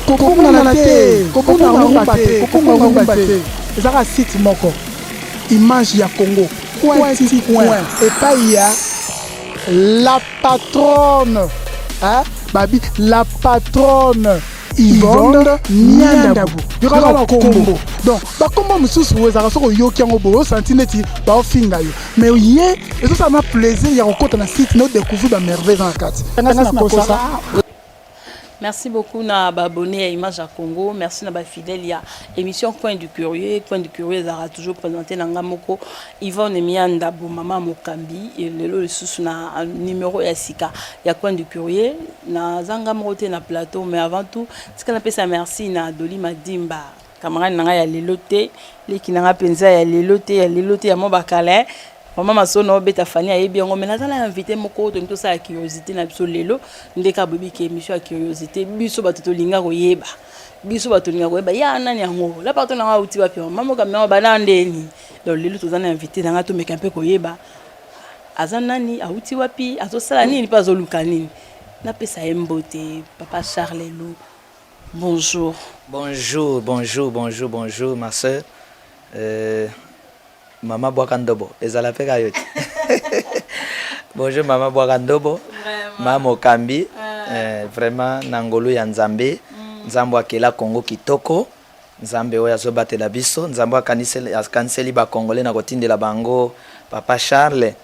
Kobungana te, kobunga rumba te, kobunga rumba te. Ezaka site moko. Image ya Congo. Coin ti coin. Epai ya la patronne. Hein? Babi, la patronne. Yvonne Niandabu. Yoka bakombo. Donc, bakombo mosusu ezalaka soki oyoki yango boye osanti neti baofinga yo. Mais ye ezosala na plaisir ya kokota na site na odécouvrir bamerveille eza na kati. Ngasi nakosa. Merci beaucoup na baabonné ya Image ya Congo. Merci na bafidèle ya émission Coin du Curieux. Coin du Curieux ezalaka toujours présenté na nga moko Yvonne Mianda, mama Mokambi. Lelo lisusu na numéro ya sika ya Coin du Curieux. Naza nga moko te na plateau, mais avant tout, tika napesa merci na Doli Madimba, camarade na ngai ya lelo te, leki na ngai mpenza ya lelo te, ya lelo te, ya mwa bakala. Mama masono obeta fani ayebi yango. Mais naza na invité moko, tolingi tosala curiosité na biso lelo. Ndeka aboyebi ke émission ya curiosité, biso bato tolinga koyeba, biso bato tolinga koyeba ya nani yango la parto nanga auti wapi, mama mokambi yango bana ndeni. Donc lelo toza na invité nanga, tomeka mpe koyeba aza nani, auti wapi, azosala nini mpe azoluka nini. Napesa ye mbote. Papa Charles Lou, bonjour. Bonjour, bonjour, bonjour, bonjour, ma soeur. Mama Bwaka Ndobo, ezala mpe ka yo te. Bonjour, mama Bwaka Ndobo, mama Mokambi. Vraiment, na ngolu ya Nzambe, Nzambe akela Congo kitoko, Nzambe oyo azobatela biso, Nzambe akaniseli bakongole na kotindela bango papa Charles.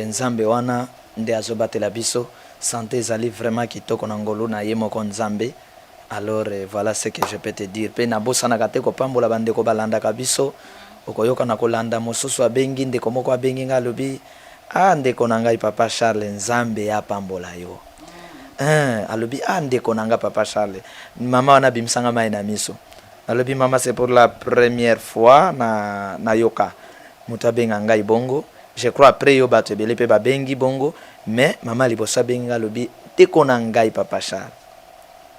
Nzambe wana nde azobatela biso. Santé ezali vraiment kitoko na ngolu na ye moko Nzambe. Alors voilà ce que je peux te dire. Mpe nabosanaka te kopambola bandeko balandaka biso. Okoyoka na kolanda mosusu abengi, ndeko moko abengi ngai, alobi: "Ah, ndeko na ngai papa Charles, Nzambe apambola yo." Alobi: "Ah, ndeko na ngai papa Charles." Mama wana abimisanga mai na miso. Alobi: "Mama, c'est pour la première fois na nayoka moto abenga ngai bongo." Je crois après yo bato ebele mpe babengi bongo, mais mama liboso abengi ngai, alobi: "Ndeko na ngai papa Charles."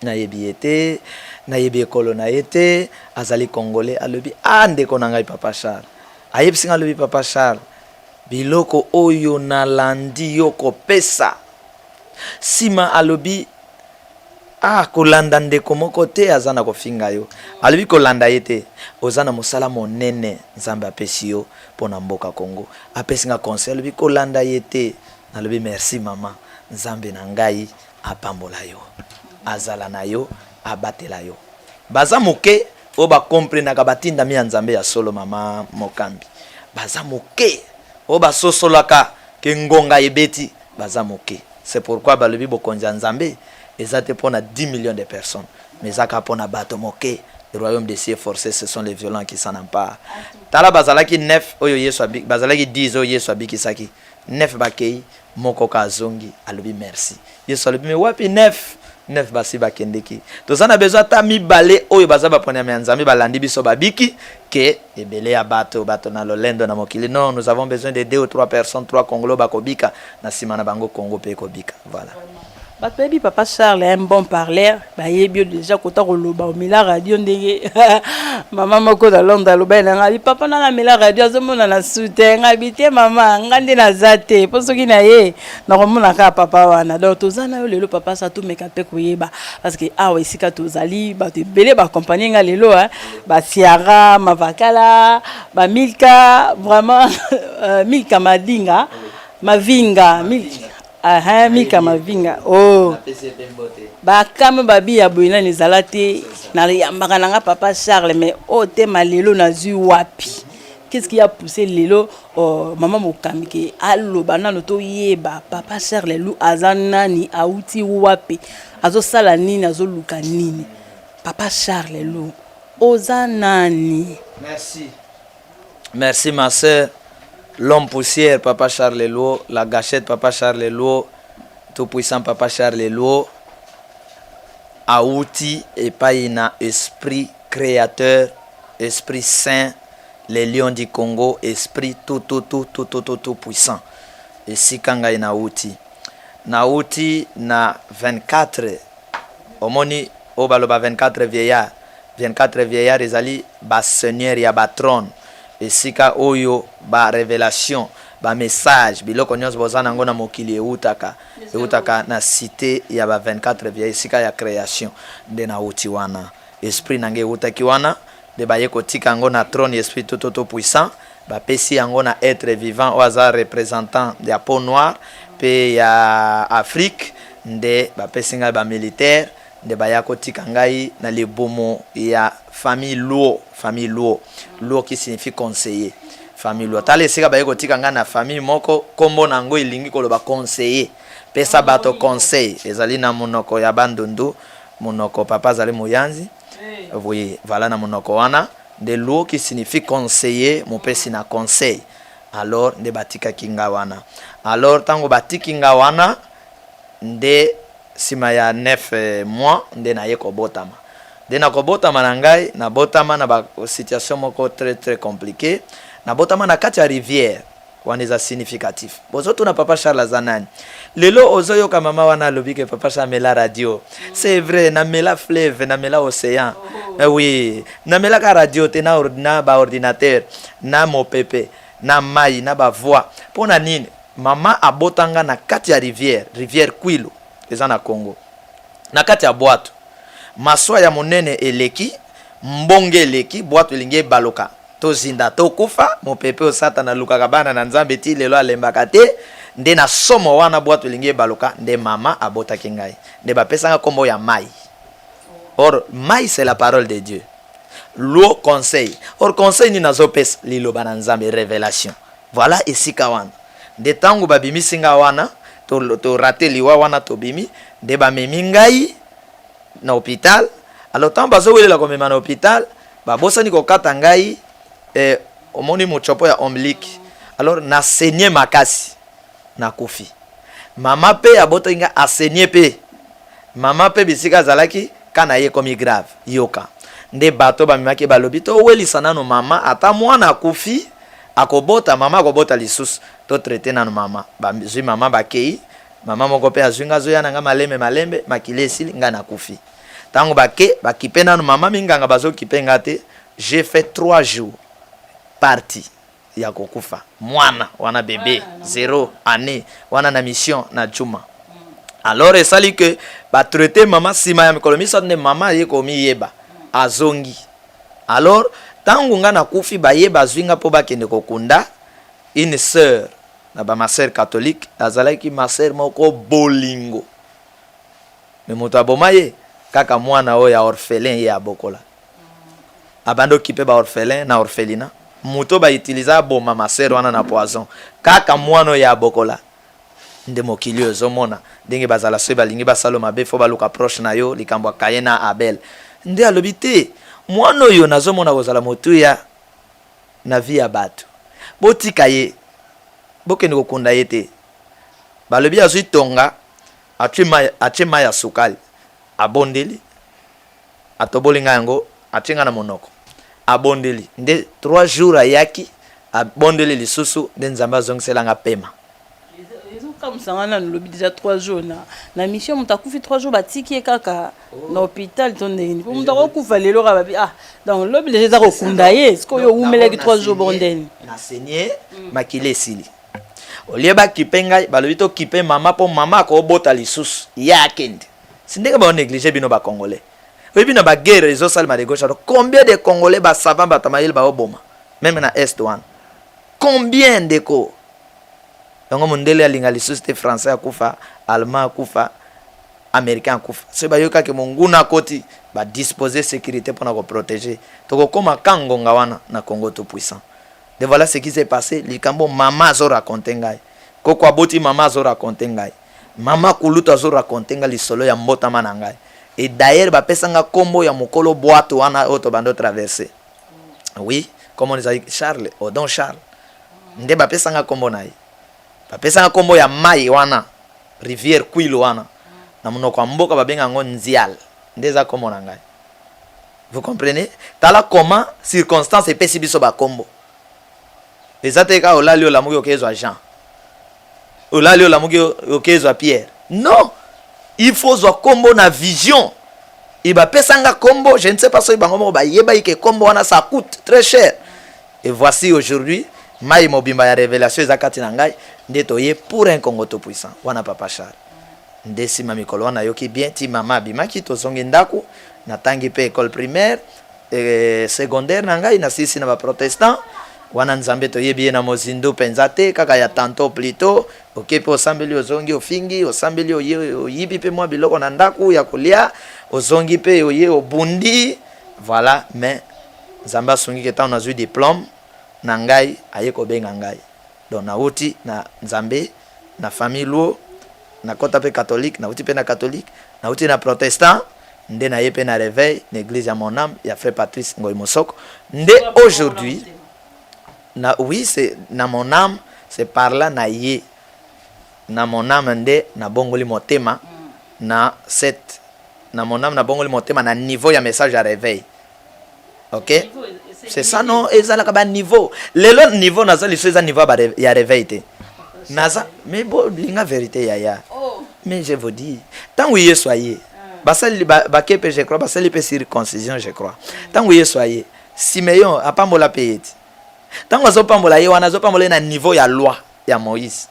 Nayebi ye te, nayebi ekolo na ye te, azali congolais. Alobi: "Ah, ndeko na ngai papa Charles." Ayebisi ngai, alobi: "Papa Charles, biloko oyo nalandi yo kopesa nsima." Alobi: "Ah, kolanda ndeko moko te aza na kofinga yo." Alobi: "Kolanda ye te, oza na mosala monene Nzambe apesi yo mpo na mboka Congo." Apesi nga conseil, alobi: "Kolanda ye te." Nalobi: "Merci mama, Nzambe na ngai apambola yo, azala na yo, abatela yo." Baza moke oyo bakomprenaka batindami ya Nzambe ya solo. Mama Mokambi, baza moke oyo basosolaka ke ngonga ebeti, baza moke. C'est pourquoi balobi bokonzi ya Nzambe eza te mpona 10 millions de personnes, mais eza kaka mpona bato moke. Le royaume des cieux forcé, ce sont les violents qui s'en emparent. Tala, bazalaki 9 oyo Yesu, bazalaki 10 oyo Yesu abikisaki, 9 bakei, moko ka azongi, alobi merci. Yesu alobi: "Me wapi 9? 9 basi bakendeki. Toza na besoin ata mibale oyo baza baponiama ya Nzambe, balandi biso, babiki ke ebele ya bato, bato na lolendo na mokili. Non, nous avons besoin de deux ou trois personnes, trois Congolais bakobika na nsima na bango, Congo mpe ekobika." Voilà. Bato bayebi papa Charles, un bon parleur. Bayebi yo déjà kota koloba, omela radio ndenge mama moko na Londres alobai na ngai: "Papa nanga amela radio, azomona na su te." Ngai bi te, mama, nga nde naza te, mpo soki na ye nakomona kaka papa wana. Donc toza na yo lelo, papa, sa tomeka mpe koyeba, parce que awa esika tozali, bato ebele baaccompagne nga lelo, basiara mavakala, bamilka, vraiment Milka Madinga Mavinga, Milka. Aha, Mika Mavinga, oh, bakame babi ya boye nani ezala te. Nayambaka nanga papa Charles, mais oyo tema lelo nazwi wapi? Qu'est-ce qui a poussé lelo, oh, mama Mokambi ke aloba nano toyeba papa Charles Lu aza nani, auti wapi, azosala nini, azoluka nini? Papa Charles Lu, oza nani? Merci, merci ma sœur. L'homme poussière papa Charles Luo, la gâchette papa Charles Luo, tout puissant papa Charles Luo, auti epai na esprit créateur, esprit saint, les lions du Congo, esprit tout tout tout tout tout tout tout puissant. Esika ngai nauti, nauti na 24. Omoni oyo baloba 24 vieillard, 24 vieillard ezali baseigneur ya batrône, esika oyo barévélation, bamessage, biloko nyonso boza nango na mokili eutaka. Eutaka na cité ya ba 24 via esika ya création nde nauti wana. Esprit na ngai eutaki wana, nde baye kotika yango na trône, esprit tout tout puissant. Bapesi yango na être vivant oyo aza représentant ya peau noire mpe ya Afrique. Nde bapesi ngai bamilitaire, nde baya kotika ngai na libumu ya famille Luo. Famille Luo, Luo qui signifie conseiller. Famille Luo, tala esika baye kotika ngai na famille moko, nkombo na yango elingi koloba conseiller, pesa bato conseil. Ezali na monoko ya Bandundu, monoko papa azali moyanzi. Oui, voilà, na monoko wana nde Luo qui signifie conseiller, mopesi na conseil. Alors nde batikaki nga wana. Alors ntango batiki nga wana, nde nsima ya 9 mois nde naye kobotama. Nde na kobotama na ngai, nabotama na basituation moko très très compliqué. Nabotama na kati ya rivière wana. Eza significatif. Bozotuna papa Charles aza nani. Lelo ozoyoka mama wana alobi ke papa Charles amela radio. C'est vrai, namela fleuve, namela océan. Oui, namelaka radio te, na baordinateur, na mopepe, na mai, na bavoix. Mpo na nini? Mama abotanga na kati ya rivière, rivière Kwilu, eza na Congo, na kati ya bwato. Maswa ya monene eleki, mbonge eleki, bwato elingi ebaluka, tozinda, tokufa. Mopepe oyo Satana alukaka bana na Nzambe ti lelo, alembaka te. Nde na somo wana, bwato elingi ebaluka, nde mama abotaki ngai. Nde bapesanga nkombo ya Mai. Or mai, c'est la parole de Dieu. Luo, conseil. Or conseil nini nazopesa? Liloba na Nzambe, révélation. Voilà, esika wana nde ntango babimisi nga wana, torater liwa wana, tobimi, nde bamemi ngai na hôpital. Alors ntango bazowelela komema na hôpital, babosani kokata ngai omoni mochopo ya ombilique. Alors nasaigner makasi, nakufi. Mama mpe abotaki ngai, asaigner mpe. Mama mpe bisika azalaki ka na ye ekomi grave. Yoka, nde bato bamemaki, balobi towelisa nano mama, ata mwana akufi akobota, mama akobota lisusu, totraiter nano mama. Bazwi mama, bakei. Mama moko mpe azwi nga, azoya na nga malembe malembe, makili esili, ngai nakufi. Ntango bake bakipe nano mama, minganga bazokipe nga te. J'ai fait 3 jours parti ya kokufa. Mwana wana, bébé zéro année wana, na mission na Juma. Alors esali ke batraiter mama. Nsima ya mikolo 3 nde mama aye komiyeba, azongi. Alors ntango nga nakufi, baye bazwi nga mpo bakende kokunda. Une sœur na bamasœur catholique, azalaki masœur moko bolingo, me moto aboma ye kaka mwana oyo ya orphelin ye abokola, abandi okipe baorphelin na orphelinat. Moto bautiliser aboma masœur wana na poison, kaka mwana oyo abokola. Nde mokili oyo ezomona ndenge bazala. Soki balingi basala mabe, fo baluka proche na yo. Likambo ya Kaye na Abel, nde alobi te mwana oyo nazomona kozala motuya na vie ya bato, botika ye, bokende kokunda ye te. Balobi azwi tonga, atie mai ya sukali, abondeli, atoboli ngai yango, atie ngai na monoko, abondeli. Nde 3 jours ayaki, abondeli lisusu, nde Nzambe azongiselanga pema. Ezokamwisa nanu, lobi déjà 3 jours na mission, moto akufi 3 jours, batiki ye kaka na hôpital to ndenge nini? Po moto akokufa lelo kaka, babi ah, donc lobi déjà eza kokunda ye. Sikoyo owumelaki 3 jours bongo ndeni? Nasaigner, makili esili. Olie bakipe ngai, balobi tokipe mama mpo mama akobota lisusu, ye akende. Si ndenge baonégliger bino bacongolais, oyebi na baguerre ezosalema de gauche à droite, combien de Congolais basavant, bato mayele, baoboma même na Est wana? Combien, ndeko? Yango mondele alinga lisusu te. Français akufa, Allemand akufa, Américain akufa, soki bayokaki monguna akoti, badispose sécurité mpona koprotéger. Tokokóma ka ngonga wana na Congo tout puissant. De voilà ce qui s'est passé. Likambo mama azoraconter ngai, koko aboti mama azoraconter ngai, mama kulutu azoraconter ngai lisolo ya mbotama na ngai. Et d'ailleurs bapesanga nkombo ya mokolo bwato wana oyo tobanda otraverser. Oui, kombo ezali Charles Odon. Charles nde bapesanga nkombo na ye. Bapesanga nkombo ya mai wana, rivière Kwilu wana, na monoko ya mboka babenga yango Nzial, nde eza nkombo na ngai. Vous comprenez? Tala comment circonstance epesi biso bakombo. Eza te kaka olali, olamuki, okezwa Jean, olali, olamuki, okezwa Pierre. Non, il faut ozwa nkombo na vision. E bapesanga nkombo, je ne sais pas soki bango moko bayebaki ke nkombo wana, ça coûte très cher. Et voici aujourd'hui mai mobimba ya révélation eza kati na ngai. Nde toye pour un Congo tout puissant wana, papa Charles. Nde nsima mikolo wana nayoki bien ti mama abimaki, tozongi ndako, natangi mpe école primaire, secondaire na ngai nasilisi na baprotestant. Wana Nzambe toyebi ye na mozindo mpenza te, kaka ya tantôt plutôt oke mpe osambeli, ozongi ofingi, osambeli, oye oyibi mpe mwa biloko na ndako ya kolia, ozongi mpe oye obundi, voilà. Mais Nzambe asungi ke ntango nazwi diplôme na ngai, aye kobenga ngai. Donc nauti na Nzambe na famille luo, nakɔta mpe catholique, nauti mpe na catholique, nauti na protestant, nde naye mpe na réveil na église ya Mon Âme ya frère Patrice Ngoi Mosoko. Nde aujourd'hui na, oui, c'est na Mon Âme, c'est par là na ye na Mon Âme nde nabongoli motema na cette na Mon Âme, nabongoli motema na niveau ya message ya réveil. Ok, c'est ça. Non, ezalaka baniveau. Lelo niveau naza liso eza niveau ya réveil te naza, mais bolinga vérité, yaya. Mais je vous dis, ntango Yesu aye, basali bake mpe, je crois basali mpe circoncision, je crois. Ntango Yesu aye, Simeon apambola mpe ye ti ntango azopambola ye wana, azopambola ye na niveau ya loi ya Moïse.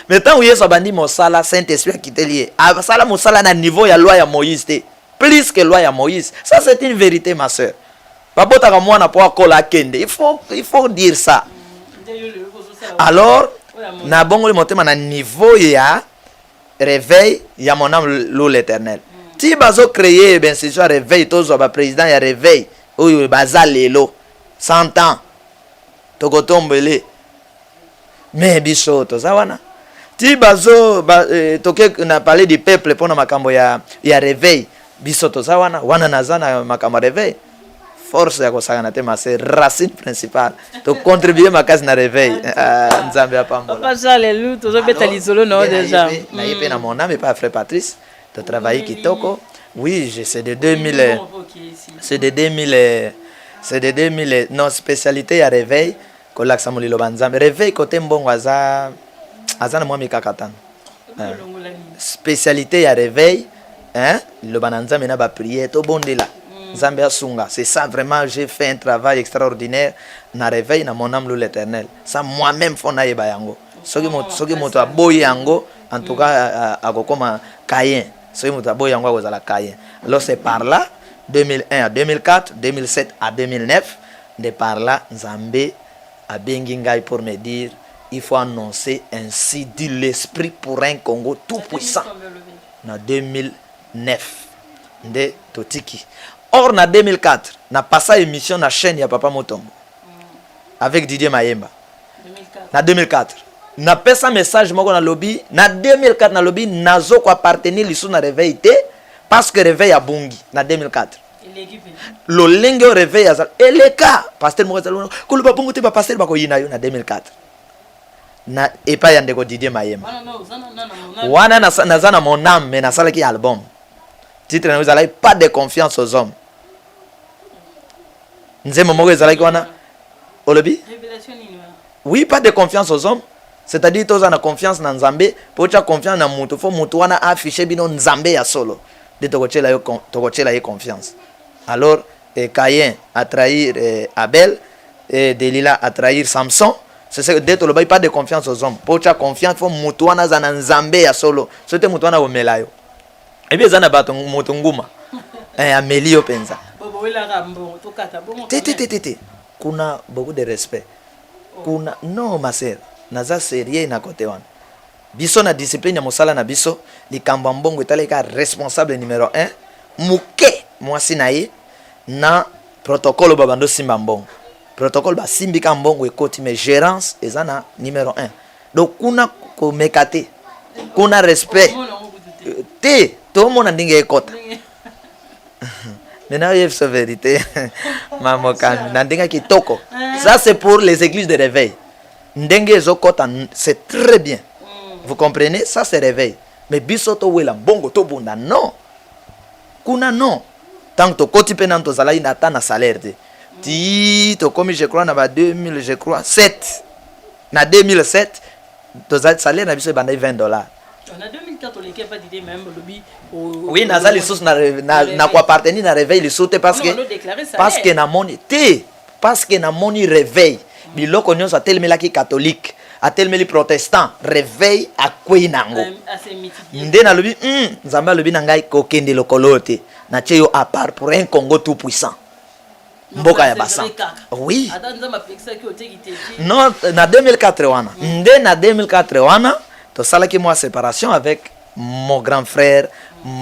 Mais ntango Yesu abandi mosala, Saint Esprit akiteli ye, asala mosala na niveau ya loi ya Moïse te, plus que loi ya Moïse. Ça, c'est une vérité, ma sœur. Babotaka mwana mpo akola, akende. Il faut dire ça. Alors nabongoli motema na niveau ya réveil ya Mon Âme Loue l'Éternel ti bazocréer bainstitution ya réveil, tozwa baprésident ya réveil oyo baza lelo 100 ans, tokotombele. Mais biso toza wana ti bazo ba, toke na Palais du Peuple mpona makambo ya réveil. Biso toza wana wana, naza na makambo ya réveil, force ya kosakana te. Mase racine principale, tocontribue makasi na réveil. Ah, Nzambe apambola. Papa Charles Lu, tozobeta lisolo na yo déjà. Naye mpe na Mon Âme epa frère Patrice, totravaille kitoko. Oui, c'est de 2000, c'est de 2000, c'est de 2000. Non, spécialité ya réveil, kolakisa molilo banzambe. Réveil kote mbongo aza na mwa mikakatano. Spécialité ya réveil, hein, liloba na Nzambe na baprière, tobondela, Nzambe asunga. C'est ça vraiment. J'ai fait un travail extraordinaire na réveil na Mon Âme Loue l'Éternel. Ça, moi-même, faut nayeba yango. Soki moto aboyi yango, en tout cas akokoma Caïn. Soki moto aboyi yango, akozala Caïn. Alors c'est par là, 2001 à 2004, 2007 à 2009, de par là Nzambe abengi ngai pour me dire: il faut annoncer ainsi dit l'Esprit pour un Congo tout puissant. Na 2009 nde totiki. Or na 2004 na pasa émission na chaîne ya papa Motombo avec Didier Mayemba. Na 2004 napesa message moko, nalobi na 2004, nalobi nazo koappartenir lisusu na réveil te, parce que réveil abungi na 2004. Lolenge oyo réveil azala eleka, pasteur moko azala koloba bongo te, bapasteur bakoyina yo. Na 2004 na epai ya ndeko Didier Mayemba wana, naza na Mon Âme, mais nasalaki album, titre nango ezalaki "Pas de confiance aux hommes". Nzembo moko ezalaki wana, olobi oui, "Pas de confiance aux hommes", c'est-à-dire toza na confiance na Nzambe. Mpo otya confiance na moto, faut moto wana affiche bino Nzambe ya solo, nde tokotyela ye confiance. Alors Caïn a trahir Abel et Delila a trahir Samson. C'est ce nde tolobaki, "Pas de confiance aux hommes". Mpo otya confiance, faut moto wana aza na Nzambe ya solo. So te, moto wana akomela yo, ebi eza na bato moto nguma, ameli yo mpenza. Te, te, te, te, te, kuna beaucoup de respect kuna. Non, ma sœur, naza sérieux na kote wana. Biso na discipline ya mosala na biso, likambo ya mbongo etalaki kaka responsable numéro 1 moke, mwasi na ye na protocole. Babando osimba mbongo, protocole basimbi ka mbongo ekoti, mais gérance eza na numéro 1. Donc kuna komeka te, kuna respect te, tomona ndenge ekota. Maintenant oyebi so vérité, mamokambi na ndenge kitoko. Ça, c'est pour les églises de réveil. Ndenge ezokɔta, c'est très bien, vous comprenez? Ça, c'est réveil. Mais biso towela mbongo, tobunda, non, kuna non. Ntango tokoti mpe nano tozalaki na ata na salaire te, ti tokomi, je crois, na ba 2000, je crois 7, na 2007 tozali salaire na biso ebandaki 20 $. Oui, naza lisusu na koappartenir na réveil lisusu te, parce que namoni te, parce que namoni réveil biloko nyonso atelemelaki catholique. Atelemeli protestant, réveil akwei na yango. Nde nalobi, Nzambe alobi na ngai kokende lokolo oyo te, natie yo à part pour un Congo tout puissant, mboka ya basan. Oui, non, na 2004 wana, nde na 2004 wana tosalaki mwa séparation avec mon grand frère,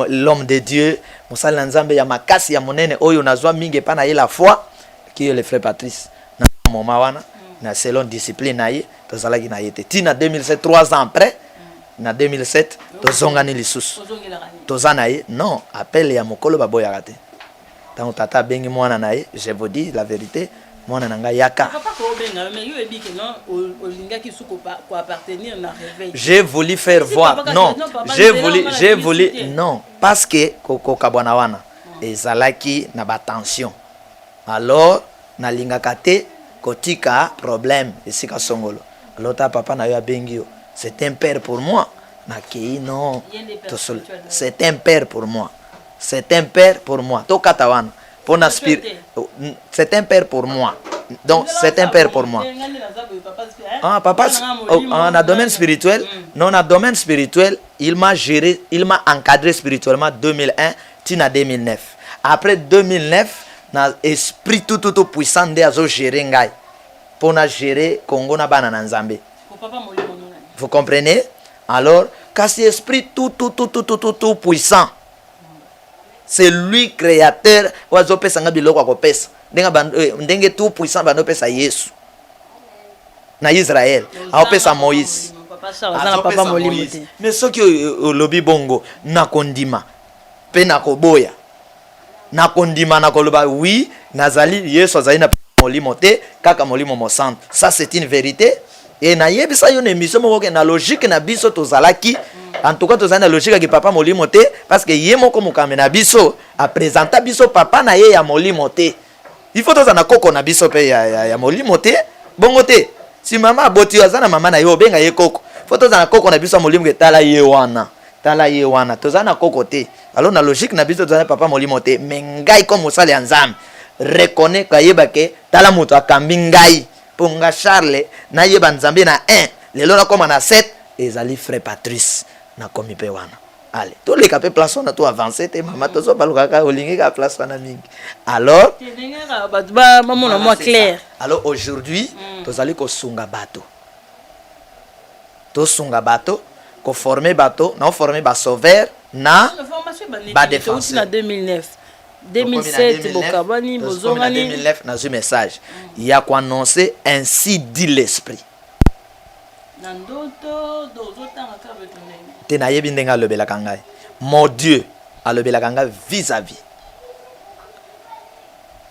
l'homme de Dieu, mosali na Nzambe ya makasi, ya monene, oyo nazwa mingi epai na ye, la foi, qui est le frère Patrice. Na moment wana, na selon discipline na ye, tozalaki na ye te ntina 2007. 3 ans après, na 2007, tozongani lisusu, toza na ye. Non, appel ya mokolo baboyaka te. Ntango tata abengi mwana na ye, je vous dis la vérité, mwana na ngai, yaka. Papa kobenga, mais yo oyebi ke non, olingaki su koappartenir na réveil. J'ai voulu faire Si, voir papa, non. Non, papa, J'ai nzela voulu wana j'ai na voulu biso te. Non, parce que kokabwana wana ezalaki na batension. Alors nalingaka te kotika problème esika songolo. Alors ta papa na yo abengi yo, c'est un père pour moi, nakei non. Ye nde père spirituel na yo. C'est un père pour moi, c'est un père pour moi. Tokata wana mpona Spirituel. C'est un père pour moi, donc c'est un père pour moi. Ah, papa, oh, ah, na domaine spirituel, non, na domaine spirituel, il m'a géré, il m'a encadré spirituellement 2001, tina 2009. Après 2009, na esprit tout tout tout puissant nde azo gérer ngai. Pour na gérer Congo na bana na Nzambe. Vous comprenez? Alors, kasi esprit tout tout tout tout tout tout tout puissant, c'est lui créateur oyo azopesa nga biloko akopesa ndenge ndenge tout puissant bandopesa Yesu na Israël, aopesa Moïse. Papa Charles aza na papa Azopesa molimo Moïse. te. Mais soki olobi bongo, nakondima mpe nakoboya. Nakondima, nakoloba oui, nazali Yesu azali na molimo te, kaka Molimo Mosantu. Ça, c'est une vérité. E nayebisa yo na émission moko ke na logique na biso tozalaki, en tout cas tozali na logique yaki papa molimo te, parce que ye moko mokambi na biso apresenta biso papa na ye ya molimo te. Il faut tozala na koko na biso mpe ya molimo te. Bongo te, si mama aboti yo, aza na mama na ye, obenga ye koko. Faut tozala na koko na biso ya molimo ke tala ye wana, tala ye wana. Toza na koko te. Alors na logique na biso, toza na papa molimo te. Mais ngai comme mosali ya Nzambe, reconnais kayeba ke tala moto akambi ngai mpo nga Charles nayeba Nzambe na 1, lelo nakóma na 7, ezali frère Patrice. Nakomi mpe wana. Ale, toleka mpe place wana, to avance te, mama. Tozobalukaka, olingi kaka place wana mingi. Alors Te, ndenge kaka bato bamona mwa c'est clair. Ça. Alors aujourd'hui, tozali kosunga bato, tosunga bato, koforme bato, naoforme basauveur na Formation ebandeki badéfenseur. na 2009, 2007, bokabani, bozongani. 2009, nazwi message ya koannonce ainsi dit l'esprit. Na ndoto do ozotanga kaka beto ndenge? Te, nayebi ndenge alobelaka ngai. Mon Dieu alobelaka ngai vis-à-vis.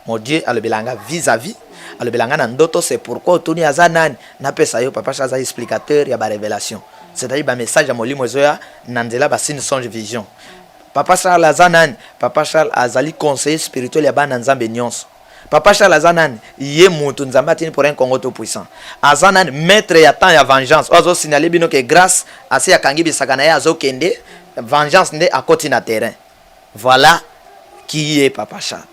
Mon Dieu alobelaka ngai vis-à-vis, alobelaka ngai na ndoto. C'est pourquoi otuni aza nani, napesa yo. Papa aza explicateur ya barévélation, c'est-à-dire bamessage ya molimo ezoya na nzela basigne, songe, vision. Papa Charles aza nani? Papa Charles azali conseiller spirituel ya bana Nzambe nyonso. Papa Charles aza nani? Ye mutu Nzambe atini pour un Congo tout puissant. Aza nani? Maître ya temps ya vengeance, oyo azosignale bino ke grâce asi akangi bisaka na ye, azokende vengeance, nde akoti na terrain. Voilà qui est papa Charles,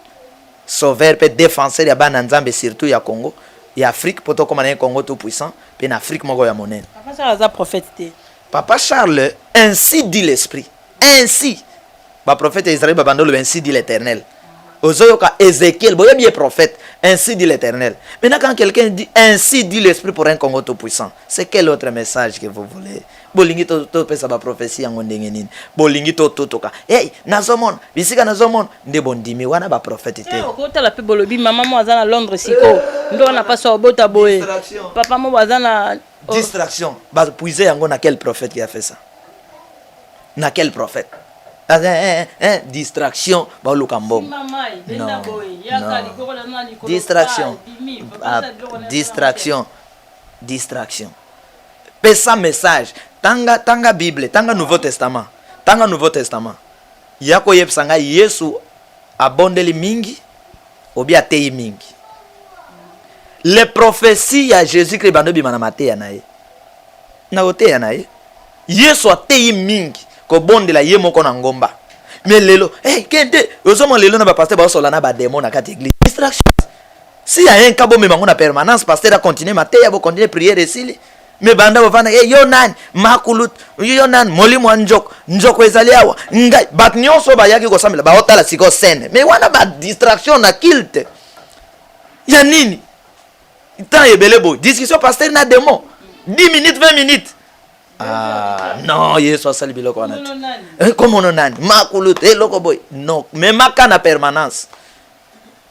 sauveur mpe défenseur ya bana Nzambe, surtout ya Congo, ya Afrique, mpo tokóma na ye Congo tout puissant mpe na Afrique moko ya monene. Papa Charles aza prophète te? Papa Charles, ainsi dit l'esprit, ainsi baprophète ya Israel babanda oloba ainsi dit l'Éternel. Ozoyoka Ézéchiel, boyebi ye, prophète, ainsi dit l'Éternel. Maintenant, quand quelqu'un dit ainsi dit l'esprit pour un Congo tout puissant, c'est quel autre message que vous voulez? Bolingi topesa baprophétie yango ndenge nini? Bolingi tototoka, hey, nazomona bisika, nazomona nde bondimi wana baprophète te. Okotala mpe bolobi mama mo aza na Londres sikoyo, nde wana mpasi obota boye. Distraction. Papa mo aza na Distraction. Bapuise yango na quel prophète qui a fait ça? Na quel prophète? Ah, eh, eh, eh, distraction, baoluka mbongo. Non, non. Distraction. Ah, distraction, distraction. Pesa message, tanga, tanga Bible, tanga Nouveau Testament, tanga Nouveau Testament. Ya koyebisa ngai Yesu abondeli mingi obi ateyi mingi? Les prophéties ya Jésus Christ bando ebima na mateya na ye, na koteya na ye. Yesu ateyi mingi, kobondela ye moko na ngomba. Mais lelo, hey, kende ozomona lelo na bapasteur baosola na bademo na kati église. Distraction. Si ya un ka, bomema yango na permanence, pasteur acontinue mateya, bocontinue prière, esili. Me banda bovanda, hey, yo nani makulu, yo nani molimo ya njoko, njoko ezali awa ngai. Bato nyonso bayaki kosambela baotala sikoyo scène, mais wana badistraction na culte ya nini? Temps ebele boye, discussion pasteur na démon, 10 minutes, 20 minutes. Ah non, Yesu asali biloko wana te. Komono nani makulu te, eloko boye non. Memaka na permanence,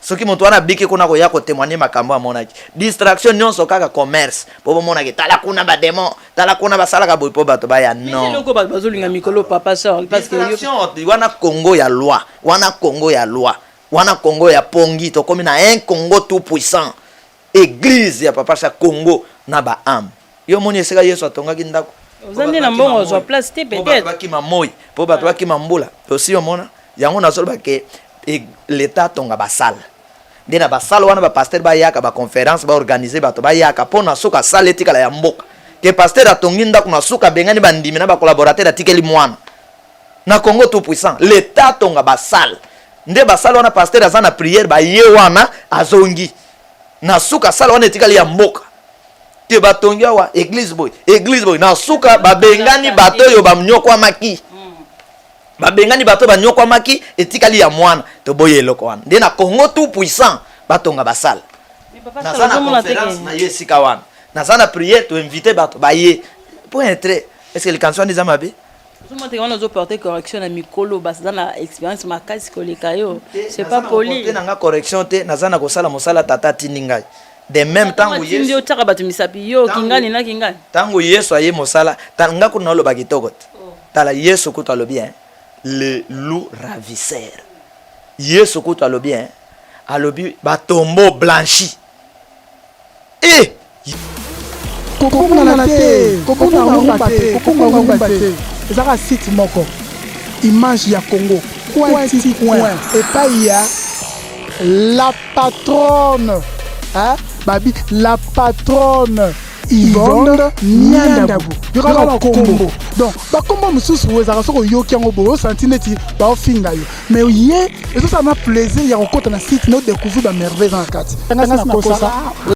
soki moto wana abiki kuna, koya kotémoigner makambo amonaki. Distraction nyonso kaka commerce, mpo bomonaki, tala kuna badémon, tala kuna basalaka boye, mpo bato baya. Non, eloko bato bazolinga mikolo, papa Charles, parce que distraction wana. Congo ya loi wana, Congo ya loi wana, Congo ya pongi. Tokomi na un Congo tout puissant, église ya papa Charles, Congo na baâme. Yo moni esika Yesu atongaki ndako? Oza nde na mbongo, ozwa place te. Peut-être bakima moi, mpo bato bakima mbula. Osi omona yango. Nazoloba ke l'État atonga basale nde na basale wana, bapasteur bayaka, baconférence baorganiser, bato bayaka, mpo na suka salle etikala ya mboka. Ke pasteur atongi ndako, na suka abengani bandimi na bacollaborateur, atikeli mwana. Na Congo tout puissant, l'État atonga basale nde basale wana, pasteur aza na prière, baye wana, azongi, na suka salle wana etikali ya mboka. Te, batongi awa église boye, église boye, na suka babengani bato oyo banyokwamaki, babengani bato banyokwamaki, etikali ya mwana. Toboyi eloko wana. Nde na Congo tout puissant, batonga basale. Naza na conférence na ye esika wana, naza na prière, toinvite bato baye, point trait. Est ce que likanisi wana eza mabe? Ozomona te wana ozoporte correction na mikolo baza na expérience makasi koleka yo? C'est pas poli. Te, nanga correction te. Naza na kosala mosala tata atindi ngai. De même, ntango Yesu otiaka bato misapi, yo kingani na kingani. Ntango Yesu aye mosala, nga kuna oloba kitoko te. Tala, Yesu kutu alobi, hein, le loup ravisseur. Yesu kutu alobi, hein, alobi batombeau blanchi e. Kobungana te, kobunga ngumba te, kobunga ngumba te. Ezaka site moko, image ya Congo, coin ti coin, epai ya la patronne, hein? Babi la patronne Yvonne Niandabu. Yokaka bakombo, donc bakombo mosusu ezalaka soki oyoki yango boye, osanti neti baofinga yo, mais ye ezosala na plaisir ya kokɔta na site na odécouvrir bamerveille eza na kati. Ngasi nakosa.